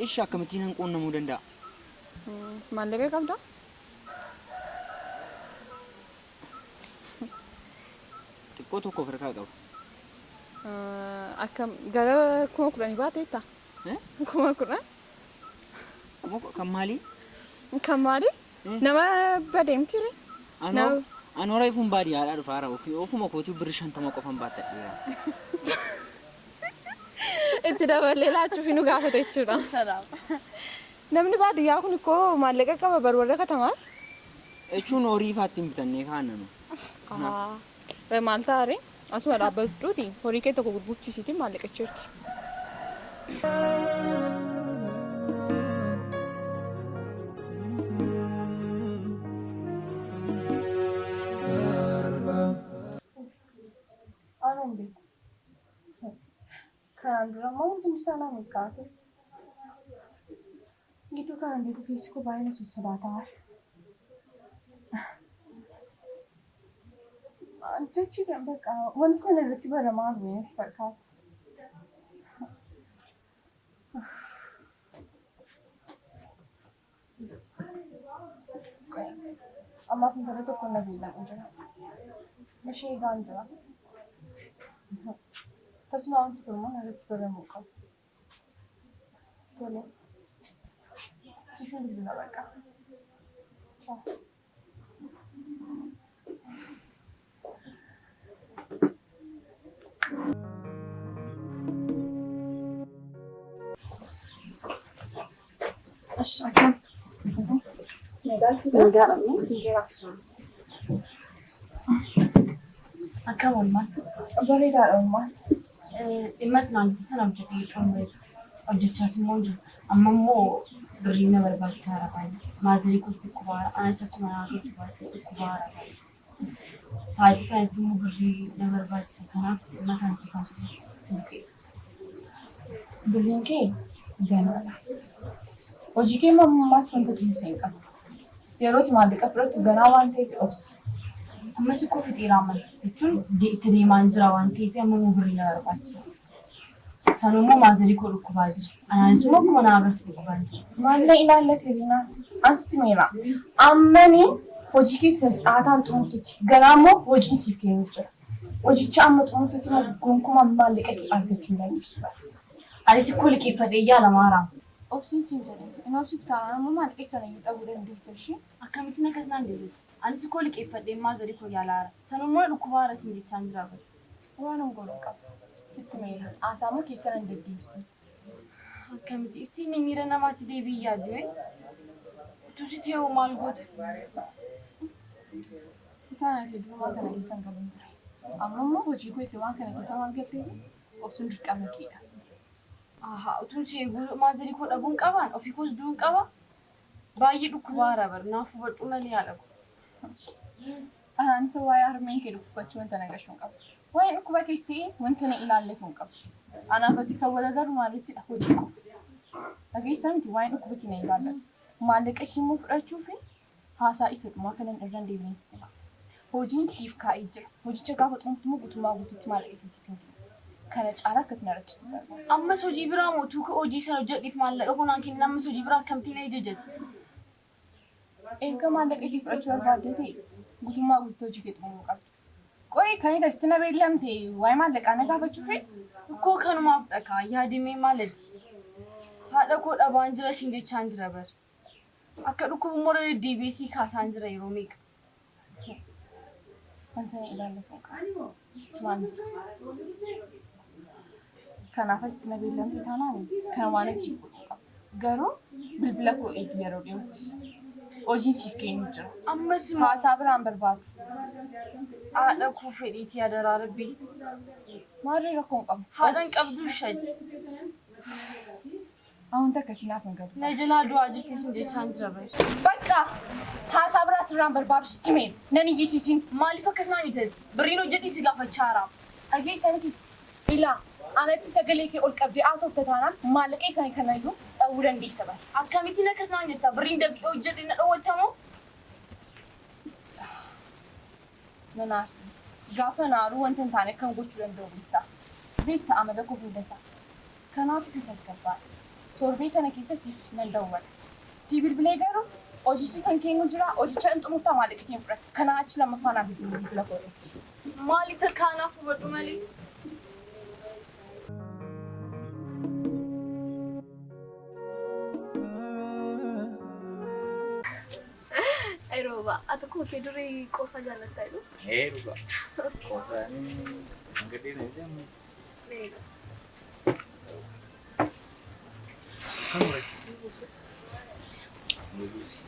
Ishi akkamittiin nan quunnamuu danda'a? Maallaqa qabdaa? Xiqqoo tokko of harkaa qaba. Akkam gara 10,000 baateetta? 10,000? Kan maalii? Kan maalii? Nama badeemti ree? Anoo anoo reefuun baadiyyaadhaa dhufaara ofii ofuma kootuu birri 50 qofan baattadheera. Itti daballee laachuuf nu gaafate jechuudha. Salaam. Namni baadiyyaa kun ikkoo maallaqa qaba bar warra katamaa. Jechuun horii fa'aa ittiin bitannee kaanna nu. Kanaaf. Re maal ta'a ree? Asuma dhaabbadhuuti horii kee tokko gurgurchiisiitii maallaqicha ergi. Ana hin beeku. Kanaan dura immoo wanti isaa naa milkaa'aa ture. Gidduu kana hin beeku keessi koo baay'ee na sossodaataa. Jechi bakka wanti kun irratti baramaa jiru natti fakkaata. Ammaaf intala tokko na beellamee jira. Ishee eegaan jira. Tasuma wanti kun immoo narratti baramuu qabu. Tole. Siifin bilbila bakka. Ciao. Ash akkam. Nagaa dhabne. Jira. Akkam oolmaan? Bareedaadha oolmaan. Dhimma tunaantii sana hojjedhee xumureera. Hojjechaas immoo hin jiru. Amma immoo birriin na barbaachisaara baay'ee. Maazirii koos dhukkubaara. Anis akkuma naa keetti baay'ee dhukkubaara baay'ee. Sa'aatii kanatti immoo birrii na barbaachisa. Kanaaf dhimma kana si kaasuuf si buqee. Birriin kee ganaadha. Hojii kee ammaatti wanta xumurte hin qabdu. Yeroo maallaqa fudhattu ganaa waan ta'eef obsi. Ammas ikkoo fixeeraa mala jechuun itti deemaan jira waan ta'eef amma immoo birrii na barbaachisa. Sanuu immoo maazirii koo dhukkubaa jira. Anaanis immoo akkuma naa biratti dhukkubaa jira. Maal na ilaallate Liinaa? Ansitti meera. Ammani hojii keessa sa'aataan xumurtutti ganaa immoo hojiin siif kennuuf jira. Hojicha amma xumurtutti immoo gonkumaa maallaqa kee argachuu hin dandeessu. Anis ikkoo liqeeffadhee yaalamaara. Obsiin siin jedhe. Hin obsitu taanaan ammoo maallaqa kana iyyuu dhabuu dandeessa ishee. Akkamittiin akkas naan jette? Anis ikkoo liqeeffadhee maazarii koo yaalaara. Sanuu immoo dhukkubaara siin jechaan jira bara. Waan hin godhu qabu. Sitti meera. Haasaa immoo keessa nan deddeebisin. Akkamitti? Istiin miira namaatti deebii yaaddu ee? Utuu si ta'e maal goota? Kutaan ati durumaa kana keessa hin galuun ture. Amma immoo hojii koo itti waan kana keessa waan galteef obsuun dirqama keedha. Ahaa, utuun si eeguu maazarii koo dhabuun qabaan? Ofii koos du'uun qaba? Baay'ee dhukkubaara bar. Naaf hubadhu malee haadha koo. Anaan isa waa'ee harmeen kee dhukkubachuu wanta na gashuu hin qabu. Waa'ee dhukkuba kees ta'e wanta na ilaallatu hin qabu. Anaaf ati kan wal agarru maalittidha hojii qofa. Dhageessaa miti waa'een dhukkuba kee na ilaallatu. Maallaqa kee immoo fudhachuu fi haasaa isa dhumaa kanan irra hin deebine sitti hima. Hojiin siif kaa'ee jira. Hojicha gaafa xumurtu immoo guutummaa guutuutti maallaqa kee siif hin kennu. Kana caalaa akka ati na rakkistu hin barbaadu. Ammas hojii biraa moo utuu hojii sana hojjedheef maallaqa koo naan kennin ammas hojii biraa akkamittiin na ejejjate? Erga maallaqa kee fudhachuu barbaaddee ta'e guutummaa guutuutti hojii kee xumuruu qabda. Qoyi kan ati asitti na beellamte waa'ee maallaqaa na gaafachuufii? Ikkoo kanumaaf dhakaa yaadimee maalati? Haadha koo dhabaan jira siin jechaan jira bar. Akka dhukkubu immoo irra deddeebi'ee sii kaasaan jira yeroo meeqa. Wanta na ilaallatu hin qabu. Sitti waan jira. Kanaaf asitti na beellamte taanaan kana waan siif godhu hin qabu. Garuu bilbila koo eegi yeroo dhiyootti. Hojiin siif kennu jira. Ammas immoo Haasaa biraan barbaadu. Haadha koo fedhiitii adaraa rabbii. Maarree rakkoo hin qabu. Haadha hin qabdu shati. Wanta akkasii naaf hin galu. Na jalaa du'aa jirti sin jechaan jira bar. Bakka haasaa biraa sirraan barbaadu sitti himeen nan iyyisiisin. Maaliif akkas naan jettati? Birriin hojjedhi si gaafachaa jira. Dhageessa miti. Ilaa anatti sagalee kee ol qabdee haasofta taanaan maallaqee kana kanayyuu dhabuu dandeessa bar. Akkamittiin akkas naan jetta? Birriin dafqee hojjedhe na dhowwattamoo? Nan aarsi. Gaafa naaruu wanta hin taane akkan gochuu danda'u beekta. Beekta amala koo hundasaa. Kanaaf iyyuu tasgabbaadha. Torbee kana keessa siif nan dawwala. Si bilbilee garuu hojii si kan kennu jira hojicha hin xumurtaa maallaqa kee fudhadhu. Kanaa achi lammaffaa naaf bilbila bilbila koo irratti. Maali takkaanaaf hubadhu malee. Rooba, ati akkuma kee durii qoosaa jaallattaa jedhu. Ee dhugaa. Qoosaan hanga dheeraa jedhamu. Meeqa? Kan mure. Nugusi.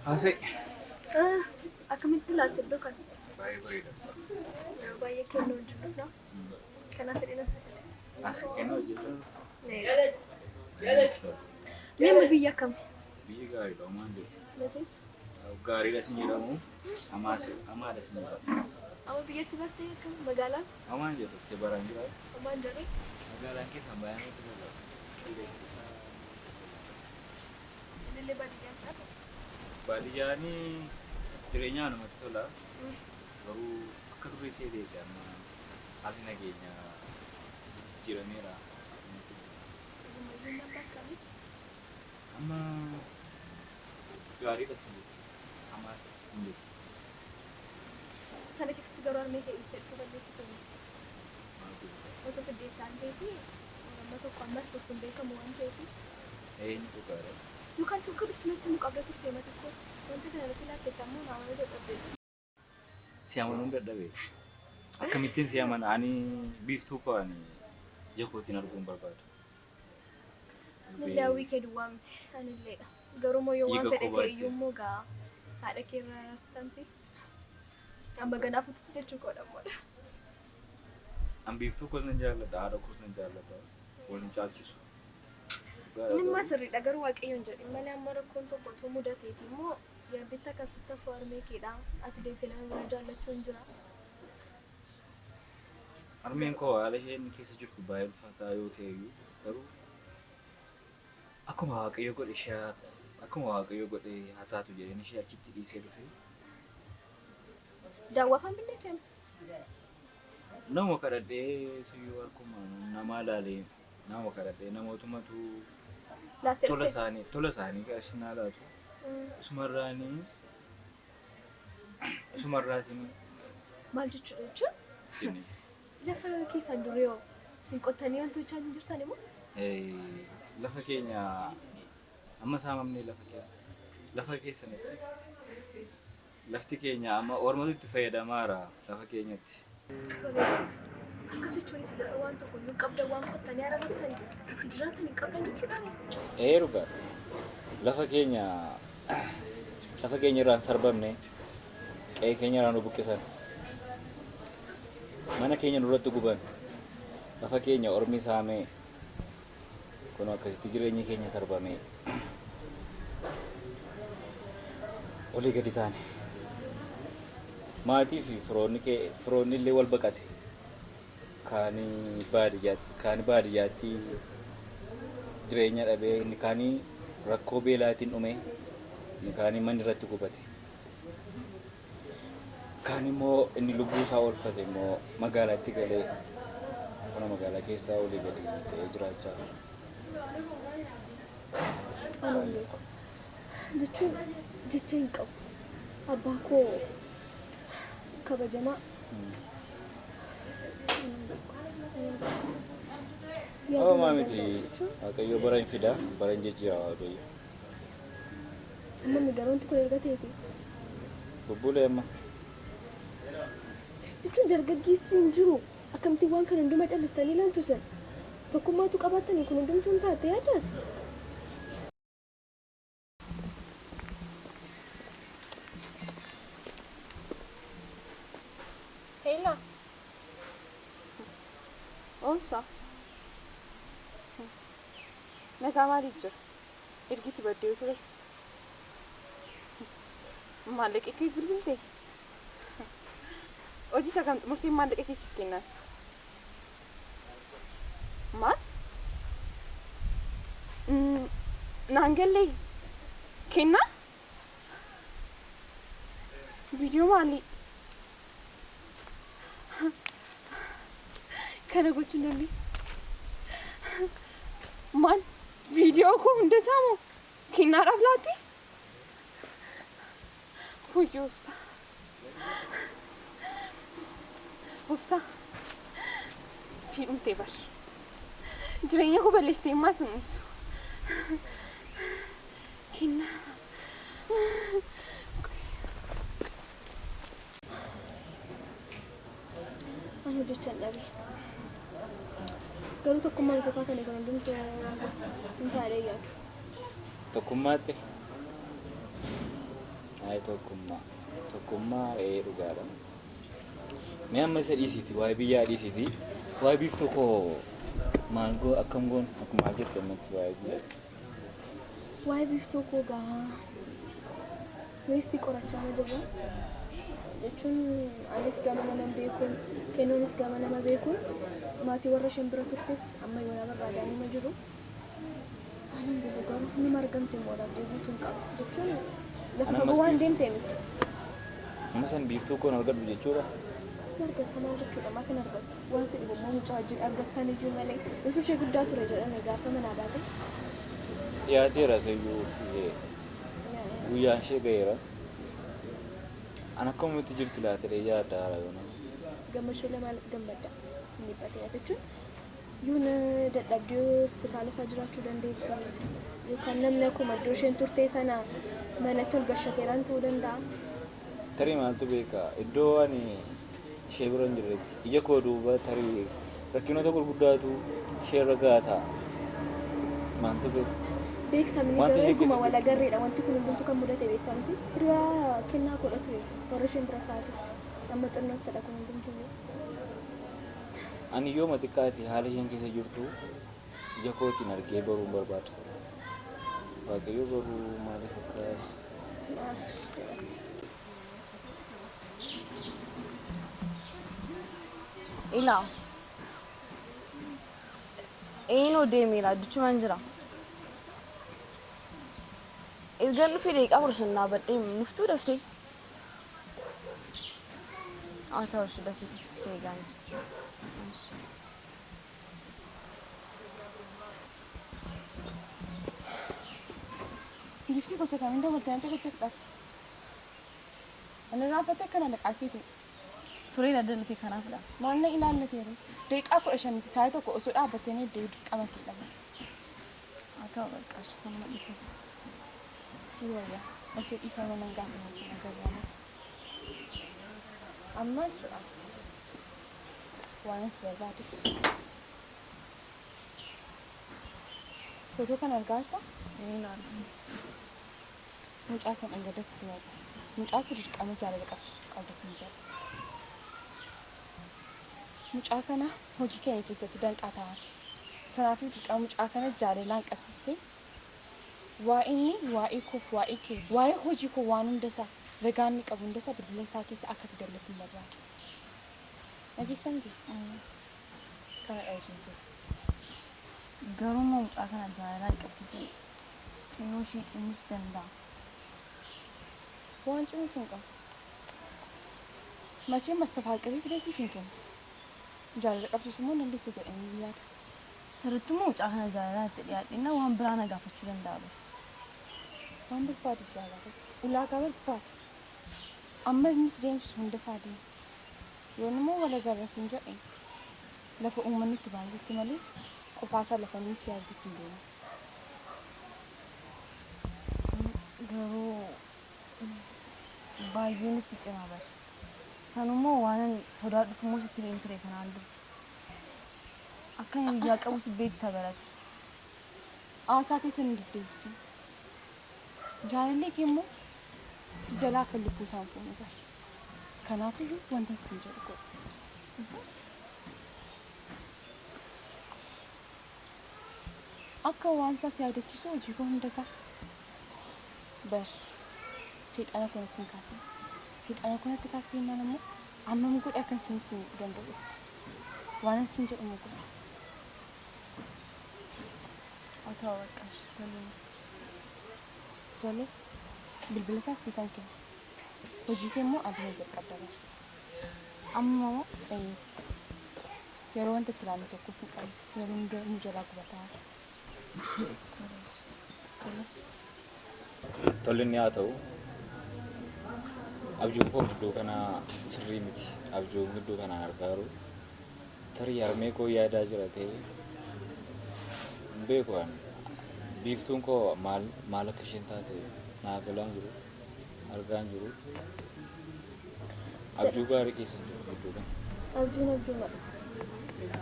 Haasee. Akkamitti ilaalte iddoo kana? Baay'ee bareeda. Yeroo baay'ee kennuu hojjedhuuf kanaaf fedhin as fide. As kennuu hojjetu. Nama biyya akkamii? Biyyi gaariidha homaan jedhu. Miti? Gaariidha sin jedhamu. Hamaadha sin jedhamu. Amma biyyatti bartee akkam magaalaan? Hamaan jedhu itti baraan jira. Homaan jedhee? Magaalaan keessan baay'ee namatti tola. Qilleensi isaa. Inillee baadiyyaan caala. Baadiyyaan jireenyaa namatti tola. Garuu akka durii seeteeti amma haalli nageenyaa jijjiirameera. Dhugummayyuu nama akkamii? Amma gaariidha sin jedhu. Hamaas hin jedhu. Sana keessatti garuu harmee kee dhiistee dhufuu balleessitu miti. Otoo fiddeettaan ta'eefi amma tokko ammas tokko hin beekamu waan ta'eef. Eenyu dhugaadha? Yookaan sun akka dhuftu natti nu qabda turte mata koo. Wanta kana irratti ilaalteetta ammoo naa waan dadhabde. Si amanuun dadhabe. Akkamittiin si amana? Ani biiftuu koo ani ija kootiin arguu hin barbaadu. Anillee hawwii kee duwwaa miti. Anilleedha. Garuu immoo yoo waan Dhiiga fedhe koo ta'e baatte. iyyuu immoo gaa haadha kee irraa raastamti. Amma ganaaf ututti jechuu koodha ammoodha. An biiftuu koos nan jaalladha, haadha koos nan jaalladha. Wal hin caalchisu. Inni immoo sirriidha garuu waaqayyoon jedhi malee amma rakkoon tokko utuu mudateeti immoo yaadditti kan sitti hafu harmee keedha. Ati deemtee nama biraa jaallachuu hin jira. Harmeen koo haala isheen keessa jirtu baay'ee ulfaataa yoo ta'e iyyuu garuu akkuma waaqayyo godhe ishee akkuma waaqayyo godhe haa taatu jedheen ishee achitti dhiisee dhufe. Daawwaa afaan binnee fe'ama. Nama kadhadhee siyyuu harkuma namaa ilaalee nama kadhadhee namootumatu Laattee tola dhufe. isaanii tola isaanii qarshii naa laatu. Isumarraanii isumarraatiin Maal jechuudha jechuun jenne. lafa keessan durii hoo isin qottanii wanti hojjechaa hin jirtan immoo Lafa keenya amma saamamnee lafa keenya lafa keessanitti lafti keenya amma ormatu itti fayyadamaara lafa keenyatti. Tole. Akkas jechuunis lafa waan tokko iyyuu qabdan waan qottanii arabattan itti jiraatan hin qabdan jechuudha. Ee dhugaa lafa keenya lafa keenya irraan sarbamne qe'ee keenya irraa nu buqqisan mana keenya nurratti guban lafa keenya ormi saamee kun akkasitti jireenyi keenya sarbamee olii gadi taane maatii fi firoonni kee firoonni illee wal baqate kaanii baadiyyaatti kaanii baadiyyaatti jireenya dhabee inni kaanii rakkoo beelaatiin dhume inni kaanii manni irratti gubate kaan immoo inni lubbuu isaa oolfate immoo magaalaatti galee kana magaalaa keessaa olii gadi ta'ee jiraachaa Anullee jechuun jecha hin qabu. Abbaa koo kabajamaa. Homaa miti Waaqayyo bara hin fida bara hin jijjiira Waaqayyo. Amma garuu wanti kun erga ta'eeti. Bubbulee amma. Jechuun dargaggeessi hin jiru. Akkamittiin waan kana hunduma callistanii ilaaltu san. Tokkummaatu qabaattanii kun hundumtuu hin taate yaadaati. Heela. Oomsa. Nagaa maaliif jira? Ergiti baddee ture. Maallaqa kee bilbilte. Hojii isa kam xumurtee maallaqa kee siif kennan? Maal? Naan gallee. Kennaa? Viidiyoo maalii? Kana gochuu hin dandeessu. Maal? Viidiyoo koo hunda isaa moo? Kennaadhaaf laatti? Wayyoo Obsaa. Obsaa. Sii dhumtee bar. Jireenya koo balleessitee ammaa sin dhiisu. Kennaa. Ani hojjechaan dhabe. Garuu tokkummaan utuu kaatanii kan hundumtuu hin taane yaadu. Tokkummaatti? Ayi tokkummaa. Tokkummaa ee dhugaadha. Mee amma isa dhiisiiti waa'ee biyyaa dhiisiiti. Waa'ee biiftuu koo maal goo akkam goon akkuma maal jette ammatti waa'ee biyyaa. Waa'ee biiftuu koo gaa weestii qorachaa na jirra. Jechuun anis gama nama beekuun kennuunis gama nama beekuun maatii warra isheen bira turtes amma yoonaa barbaadanii ma jiru. Ani hin beeku garuu nima argamte immoo dhabdee guutuun qaba. Jechuun lafa Ana fagoo ammas waan biiftuu deemte miti. Amma san biiftuu koon argadhu jechuudha. Hin argatta maal jechuudha maaf hin argattu waan si dhibu immoo mucaa wajjin argattan iyyuu malee reefu ishee guddaa ture jedhame gaafa manaa baate. Dhiyaateera isayyuu guyyaan ishee ga'eera. An akkamitti jirti laata jedhee yaadda haara yoona. Gammachuu maaliif gammadda hin dhiphatina jechuun yoona dadhabdee hospitaala fa'aa jiraachuu dandeessi yookaan namni akkuma iddoo isheen turte sana manatti ol gashateeraan ta'uu danda'a. Tarii maaltu beeka iddoo ani ishee bira hin jirretti ija koo duuba tarii rakkinoota gurguddaatu ishee irra gahaa ta'a. Maaltu beeka? Beektamni Wanta garuu ishee eeguma keessa wal jiru. agarreedha wanti kun hundumtuu kan mudate beektamti. Hiriyaa kennaa godha ture warra isheen bira kaa'aa turte. Amma xinnoottidha kun hundumtuu. Ani yooma xiqqaate haala isheen keessa jirtu ija kootiin argee baruun barbaada. Waaqayyo garuu maaliif akkas Ilaa. Eenyu deemeera duchumaan jira. Erga dhufee daqiiqaa 15 dhaabadhee nuftuu daftee. Haa ta'u ishee dafee si eegaan jira. Giftii gosa kamiin dabaltee na caqacaqxaati? Ani raafate akkana laqaa kee ta'e. Tureen adda dhufee kanaafidha. Maal na ilaallateere? Daqiiqaa 15 sa'a tokko osoo dhaabbattee na iddoo dirqama kee dhaba. Haa ta'u bakka sanuma dhiifama. Si wayya osoo dhiifama nan gaafannatu na gargaara. Amma jechuudha waan si barbaaduuf. Footoo kana argaa jirtaa? Mucaa san dhangadda sitti naqe. Mucaa si dirqama jaalala qabsiisuu qabda sin jedha. Mucaa kana hojii keenya keessatti danqaa ta'aa. Kanaafuu dirqama mucaa kana jaalalaan qabsiistee waa'ee inni waa'ee koof waa'ee kee waa'ee hojii koo waan hundasaa ragaa inni qabu hundasaa bilbila isaa keessa akka ati dallatu hin barbaadu. Dhageessaa miti? Kana dha hojiin kee. Garuu immoo mucaa kana jaalalaan qabsiisuu xinnoo ishee cimus danda'a. Waan cimuuf hin qabu. Machee mastafaaqirii fidee siif hin kennu. Jaalala qabsiisuu immoo dandeessa jedhanii yaada. Sirrittuu mucaa kana jaalalaan itti dhiyaadhina waan biraa na gaafachuu danda'a. Waan barbaadu si gaafatu. Ulaagaa barbaadu. Amma innis deemsisu hunda isaa deema. Yoon immoo wal agarra siin jedhe lafa uummanni itti baay'atutti malee qofaasaa lafa inni si argutti hin deemu. Garuu baay'ee nutti cima bara. Sanummoo waan sodaadhuuf immoo sitti hin ture kanaan dura. Akka inni biyyaa qabus beekta barate. Haasaa keessa hin deddeebisin. Jaalallee kee immoo si jalaa akka lubbuu isaan fuune bara. Kanaafiyyuu wanta sin jedhu godhi. Akka waan isaa si yaadachiisu hojii koo hunda isaa. Bar seexana kanatti hin kaasin. Seexana kanatti kaastee jennaan immoo ammam godhe akkan sin si miidhuu danda'u. Waan sin jedhu immoo godhi. Haa ta'u bakka tole. Tole bilbila isaas siifan kenna. Hojii kee immoo aduma jalqabda bara. Amma moo Yeroo wanta itti ilaallu tokko hin qabnu. Yeroo hunda nu jalaa gubataa. Tolli inni haa ta'u abjuun koo gidduu kanaa sirrii miti. Abjuun gidduu kanaan argaa jiru tarii harmee koo yaadaa jira ta'e hin beeku ani. Biiftuun koo maal maal akka isheen taate naa galaa hin jiru. Argaa hin jiru. Abjuu gaarii keessa hin jiru gidduu kana. Abjuun abjuumadha.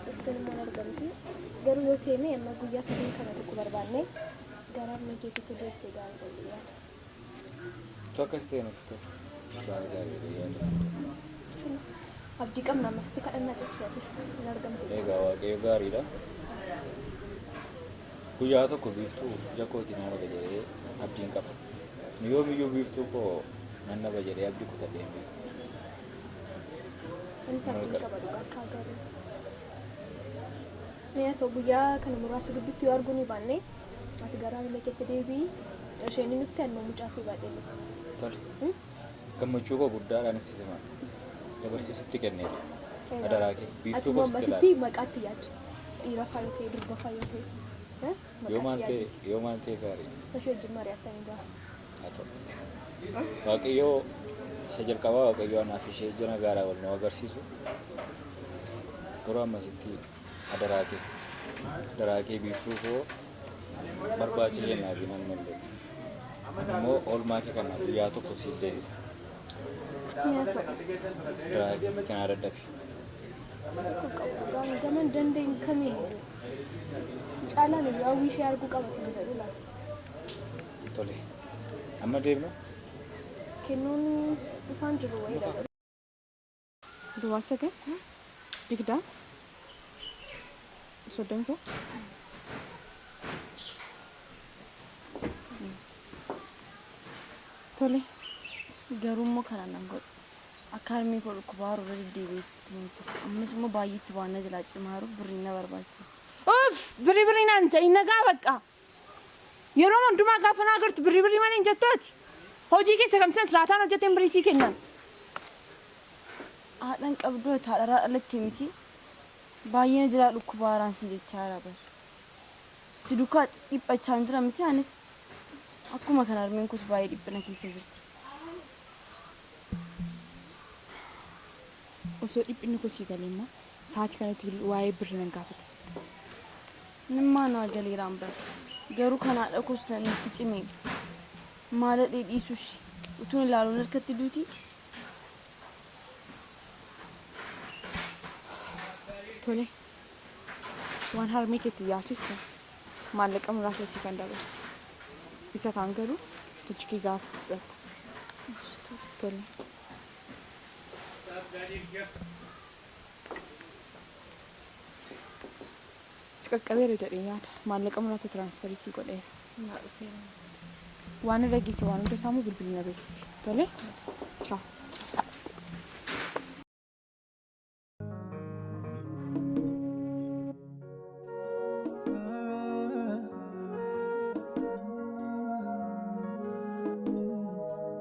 Biiftuun immoo hin argamti. Garuu yoo ta'e amma guyyaa sadiin kana tokko barbaanne gara harmee keetiitti deebitee gaarii ta'e yaada. Utuu akkas ta'e natti tola. Gaarii gaarii yaada. Jechuun abdii qabna ammasitti kadhannaa cimsaatis hin argamti. Egaa Waaqayyo gaariidha. Guyyaa tokko biiftuu ija kootiin arga jedhee abdiin qaba. Nu yoomiyyuu biiftuu koo nan dhaba jedhee abdii kutadhee hin beeku. Anis abdiin qaba dhugaa akka agarru. Mee haa ta'u guyyaa kana muraasa gidduutti yoo arguu ni baanne ati gara harmee keetti deebi'i. Isheen inni dhufte anuma mucaa sii baadhee dhufa. Tole. Gammachuu koo guddaadhaan si simadha. Dabarsii sitti kenneera. Adaraa kee Ati biiftuu immoo koo sitti ammasitti ilaala. maqaatti yaadu. Dhiira faayoo ta'e durba faayoo ta'e. Yoo Maqaatti maal ta'e yaadu. yoo maal ta'e gaarii. Isa ishee wajjin mari'attanii baasta. Haa ta'u. Waaqayyoo isa jalqabaa Waaqayyoo anaaf ishee ija nagaadhaa wal nu agarsiisu. Garuu ammasitti adaraa kee adaraa kee biiftuu koo barbaacha jennaa fi nan mallee. Immoo oolmaa kee kana guyyaa tokko siif deebisa. Mee haa ta'u. Adaraa kee itti naa dadhabi. Rakkoo qabu dhugaan gama hin dandeenye kamiin si caalaan iyyuu hawwii ishee arguu qaba siin jedhu laata. Tole. Amma deemna? Kennuun dhufaan jiru wayiidha garuu. Duwwaa 9 20 31. Tole. Garuu immoo kana nan godhu. Akka harmee koo dhukkubaa yeroo irra deddeebi'ee sitti himu ture. Ammas immoo baay'eetti waan na jalaa cimaa jiruuf birriin na barbaachisa. Uff! Birrii birrii naan jedhi nagaa bakka. Yeroo hundumaa gaafa na agartu birrii birrii malee hin jettooti. Hojii keessa kamsan siraataan hojjeteen birrii sii kennan. Haadhan qabdu ati haadharraa dhalatte miti. Baay'ee na jalaa dhukkubaa haaraan sin jechaa jira bar. Si duukaa dhiphachaa hin jira miti anis akkuma kana harmeen koos baay'ee dhiphina keessa jirti. Osoo dhiphinni koo sii galee immoo sa'aatii kanatti waa'ee birrii nan gaafata. Nimmaa naa galeeraan bar. Garuu kan haadha koos nan itti cimee maala dhiisuushi utuun ilaaluun harkatti duuti. Tole. Waan harmee keetti yaalchistu maallaqa muraasa sii kan dabarse. Isa kaan garuu hojii kee gaafa fudhatta. Tole. Si qaqqabeera jedhee yaada. Maallaqa muraasa tiraansfarii sii godheera. Naa dhufeera. Waan irra geesse waan hunda isaamuu bilbilli na beeksisi. Tole.